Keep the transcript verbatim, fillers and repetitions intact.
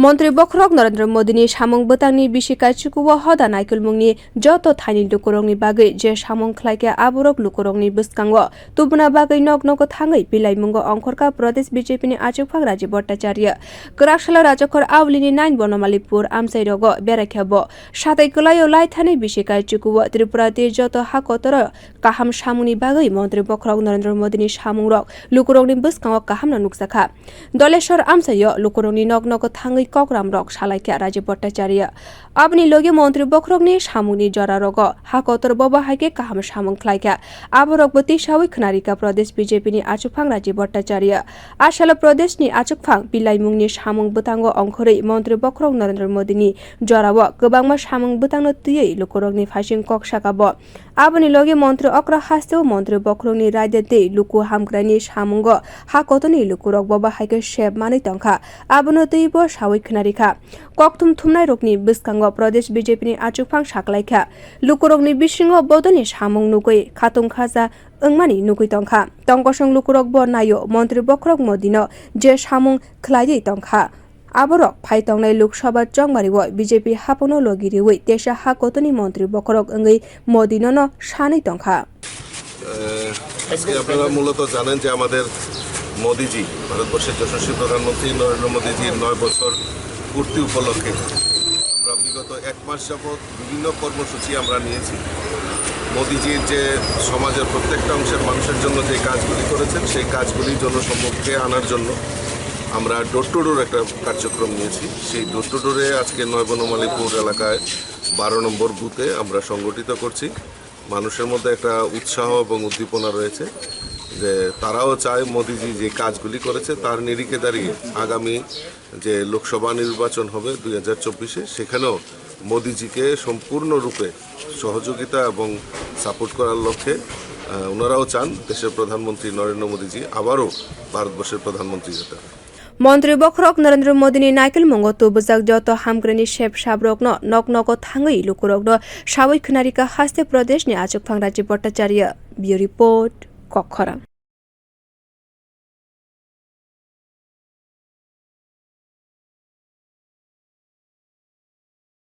Montri bokhorok Narendra Modini samung bwtangni bisi kaichukuo hoda naikolmungni joto thaini lukurokni bagwi je samung khlaikha, aborok lukurokni bwskango tubuna bagwi nok nogo thangwi pilaimungo ongkhorkha Pradesh B J P ni achukphang Rajiv Bhattacharya. Kwraksalo Rajakhor Aulini nine Bonomalipur amchairogo beraikha bo. Satai kwlaio lai thani bisi kaichukuo Tripura tei joto ha kotoro kaham samungni bagwi Montri bokhorok Narendra Modini samungrok lukurokni bwskango kahamno nukjakha. Doleshwar amchaio lukurokni nok nogo thangwi kokramrok salaikha Rajiv Bhattacharya. Aboni logi montri bokhorokni samungni jorarogo ha kotor bobo hai khe kaham samung khlaikha. Aborokbo tisaui khwnarikha Pradesh B J P ni achukphang Rajiv Bhattacharya. Asalo Pradeshni achukphang pilaimungni samung bwtango ongkhorwi montri bokhorok Narendra Modini jorao kwbangma samung bwtangno twiwi lukurokni phaising kok saka bo. Aboni logi montri okra hasteo montri bokhorokni raida tei luku hamkraini samungo ha kotorni lukurok bobo hai khe sep manwi tongkha. Abono twibo saui khwnarikha. Kokthum thumnairokni bwskango Pradesh B J P ni achukphang saklaikha. Lukurokni bisingo bodolni samung nugwi khatung khaja wngmani nugwi tongkha. Tongkosong lukurokbo naio montri bokhorok Modino je samung khlaiwi tongkha. Aborok phai tongnai Lok Sabha chongmario B J P haphangno logi riwi teisa ha kotorni montri bokhorok wngwi Modinono sanwi tongkha. আহ, আজকে আপনারা মূলত জানেন যে আমাদের মোদিজি, ভারতবর্ষের যশস্বী প্রধানমন্ত্রী নরেন্দ্র মোদিজির নয় বছর পূর্তি উপলক্ষে আমরা বিগত এক মাস যাবত বিভিন্ন কর্মসূচি আমরা নিয়েছি। মোদিজির যে সমাজের প্রত্যেকটা অংশের মানুষের জন্য যে কাজগুলি করেছেন, সেই কাজগুলি জনসম্মুখে আনার জন্য আমরা ডোর টু ডোর একটা কার্যক্রম নিয়েছি। সেই ডোর টু ডোরে আজকে নয় বনমালীপুর এলাকায় বারো নম্বর বুথে আমরা সংগঠিত করছি। মানুষের মধ্যে একটা উৎসাহ এবং উদ্দীপনা রয়েছে যে তারাও চায় মোদিজি যে কাজগুলি করেছে তার নিরিখে দাঁড়িয়ে আগামী যে লোকসভা নির্বাচন হবে দুই হাজার চব্বিশে, সেখানেও মোদিজিকে সম্পূর্ণরূপে সহযোগিতা এবং সাপোর্ট করার লক্ষ্যে, আহ, ওনারাও চান দেশের প্রধানমন্ত্রী নরেন্দ্র মোদিজি আবারও ভারতবর্ষের প্রধানমন্ত্রী হতে। Montri bokhorok Narendra Modini naikolmungo tubujak joto hamkraini sep sabrokno nok nogo thangwi lukurokno saui khwnarikha haste Pradeshni achukphang Rajiv Bhattacharya. Bureau Report, Kokkhorang.